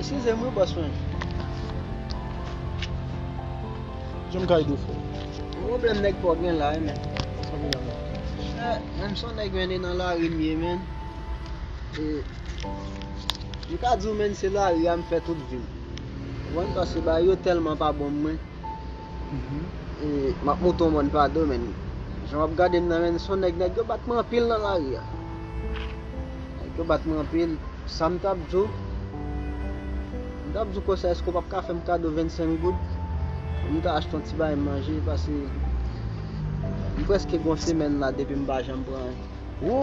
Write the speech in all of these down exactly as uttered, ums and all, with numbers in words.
Eskize m wi, bòs mwen. Jan m ka ede w, frè? Yon pwoblèm nèg pa w gen la wi, men. Sa gen la, men? Eh, men m se yon nèg, men, e nan lari m ye, men. E, m ka di w, men, se lari a m fè tout vi m. Ou konprann, paske bagay yo tèlman pa bon mwen. Mhm. E, m ap monte yon mòn pa do, men. Jan w ap gade m nan, men, se yon nèg, nèg yo bat mwen anpil nan lari a. Nèg yo bat mwen anpil. Sa m t ap di w, m t ap di w konsa, èske w p ap ka fè m kado vennsenk goud pou m ta achte yon ti bagay manje, paske m prèske gen yon semèn la depi m pa janm pran anyen. Wo,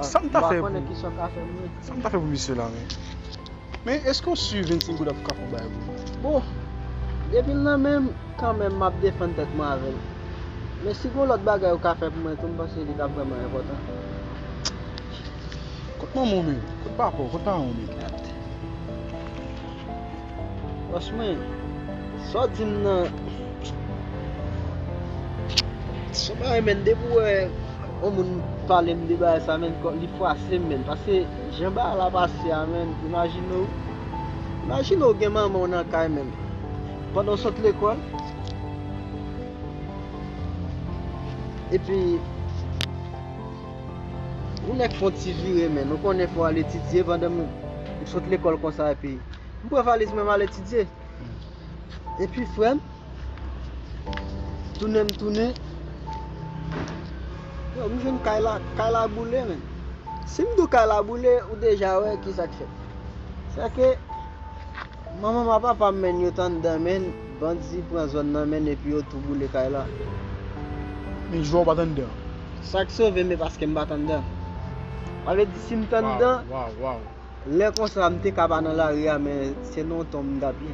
sa m ta fè pou, m pa konnen kisa w ka fè mwen. Sa m ta fè pou misye la, men. Men, èske w si vennsenk goud ap ka fè yon bagay pou ou? Bon, depi l nan men m, kanmenm, m ap defann tèt mwen avè l. Men si gen lòt bagay ou ka fè pou mwen tou, m panse li t ap vrèman enpòtan. Kot manman w menm? Kot papa w? Kot paran w menm? Franchman, sa w di m nan, se yon bagay, men, depi w wè yon moun pale m de bagay sa, men, kò, li fwase m, men, paske jan bagay la pase a, men, imajine w, imajine w gen manman w nan kay, men, pandan w sot lekòl, epi yon nèg fè yon ti vire, men, ou konnen fò w al etidye pandan m, m sot lekòl konsa, epi m pran valiz mwen, m al etidye. Epi, frè m, tounen m tounen, yo, m jwenn kay la, kay la boule, men. Si m di w kay la boule, ou deja wè kisa k fèt. Sèke manman m ak papa m, men, yo t anndan, men, bandi pran zòn nan, men, epi yo tou boule kay la. Men, jwè w pa t anndan? Sa k sove m, e paske m pa t anndan. Sa vle di, si m t anndan, waw, waw, waw. Lè konsa, m te ka pa nan lari a, men se nan yon tonm m t ap ye.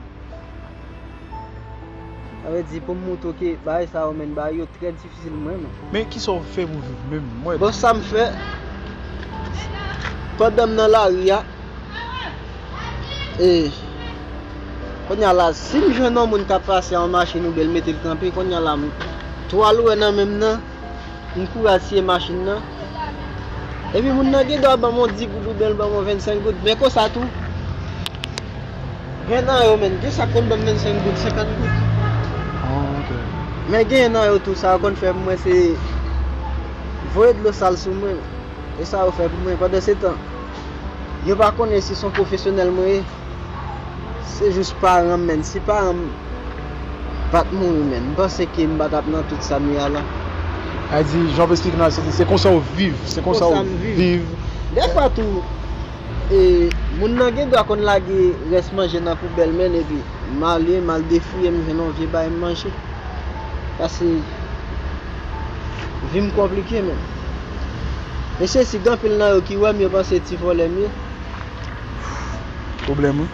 Sa vle di, pou m montre w ke bagay sa yo, men, bagay yo trè difisil, mwen, men. Men kisa w fè pou viv menm? Mwen. Bon, sa m fè, pandan m nan lari a, e, kounye a la, si m jwenn yon moun k ap pase a yon machin oubyen l mete l kanpe, kounye a la, m, twa lwe nan men m nan, m kouri al siye machin nan. Epi moun nan gen dwa ban m yon dis goud oubyen l ban m yon vennsenk goud. Men konsa tou, gen nan yo, men, gen sa k konn ban m vennsenk goud, senkant goud. Ah, ok. Men gen nan yo tou, sa yo konn fè pou mwen, se voye dlo sal sou mwen. E sa yo fè pou mwen. Pandan se tan, yo pa konnen si se yon pwofesyonèl mwen ye. Se jis paran m, men. Si paran m pa t mouri, men, m panse ke m pa t ap nan tout sa m ye a la. Sa di, jan w ap esplike nou la, se, se konsa w viv, se konsa w viv. Dèfwa tou, e, moun nan gen dwa konn lage rès manje nan poubèl, men, epi m ale, m al defouye, m jwenn yon vye bagay m manje. Paske vi m konplike, men. Mesye, si gen anpil nan yo ki wè m, yo panse ti vòlè m ye. Pwoblèm, wi.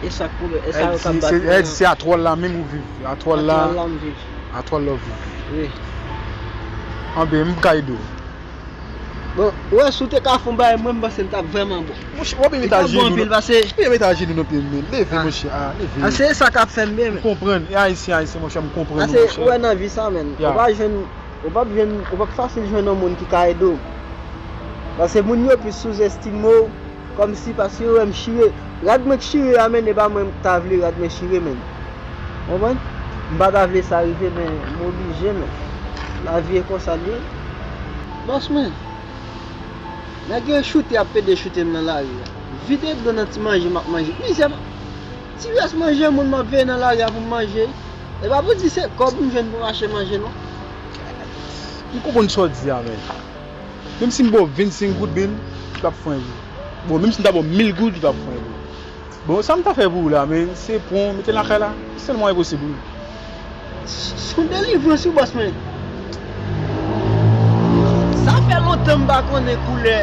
E sa k pwoblèm, e sa yo k ap bat mwen an. Èl di se atwòl la menm ou viv. Atwòl la. Atwòl la m viv. Atwòl la w viv. Wi. Anben, m ka ede w. Bon, ou wè, si w te ka fè yon bagay, mwen, m panse l t ap vrèman bon. Monchè, w ap envite ajenou. Li t ap bon anpil, paske. Ou envite ajenou nan pye m, men. Leve, monchè. Ah, leve. Ah, se sa k ap fè m byen, men. M konprann. E ayisyen, ayisyen, monchè, m konprann ou, monchè. Ou wè nan vi sa, men. Ou pa jwenn Ou p ap jwenn, ou p ap fasil jwenn yon moun ki ka ede w. Paske moun yo plis souzestime w, kòmsi paske yo wè m chire. Rad mwen k chire a, men, e pa mwen k ta vle rad mwen chire, men. Konprann? M pa ta vle sa rive, men m oblije, men. Lavi e konsa l ye. Bòs mwen, nèg yo choute, ap pede choute m nan lari a. Vide dlo nan ti manje m ap manje. Mizè, ti rès manje moun m ap veye nan lari a pou m manje. E pa pou di se kòb m jwenn pou m achte manje, non. M konprann sa w di a, men. Menm si m ba w vennsenk goud, men, ou t ap fè yon jou. Bon, menm si m ta ba w mil goud, ou t ap fè yon jou. Bon, sa m ta fè pou ou la, men, se pran w, mete l nan kay la. Se sèl mwayen posib, wi. S-, s-, se yon delivrans, wi, bòs mwen. Sa fè lontan m pa konnen koulè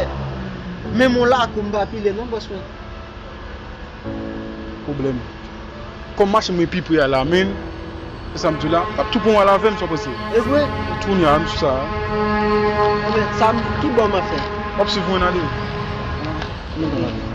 menm yon lakou m pa pile, non, bòs mwen. Pwoblèm. Kòm machin mwen pi pre a la, men, se sa m di w la, m ap tou pran w al avè m, sa w panse? E vre? Tou kounye a, m sou sa a. Ebyen, sa m, ki bò m ap fè? W ap swiv mwen ale. Mwen ale.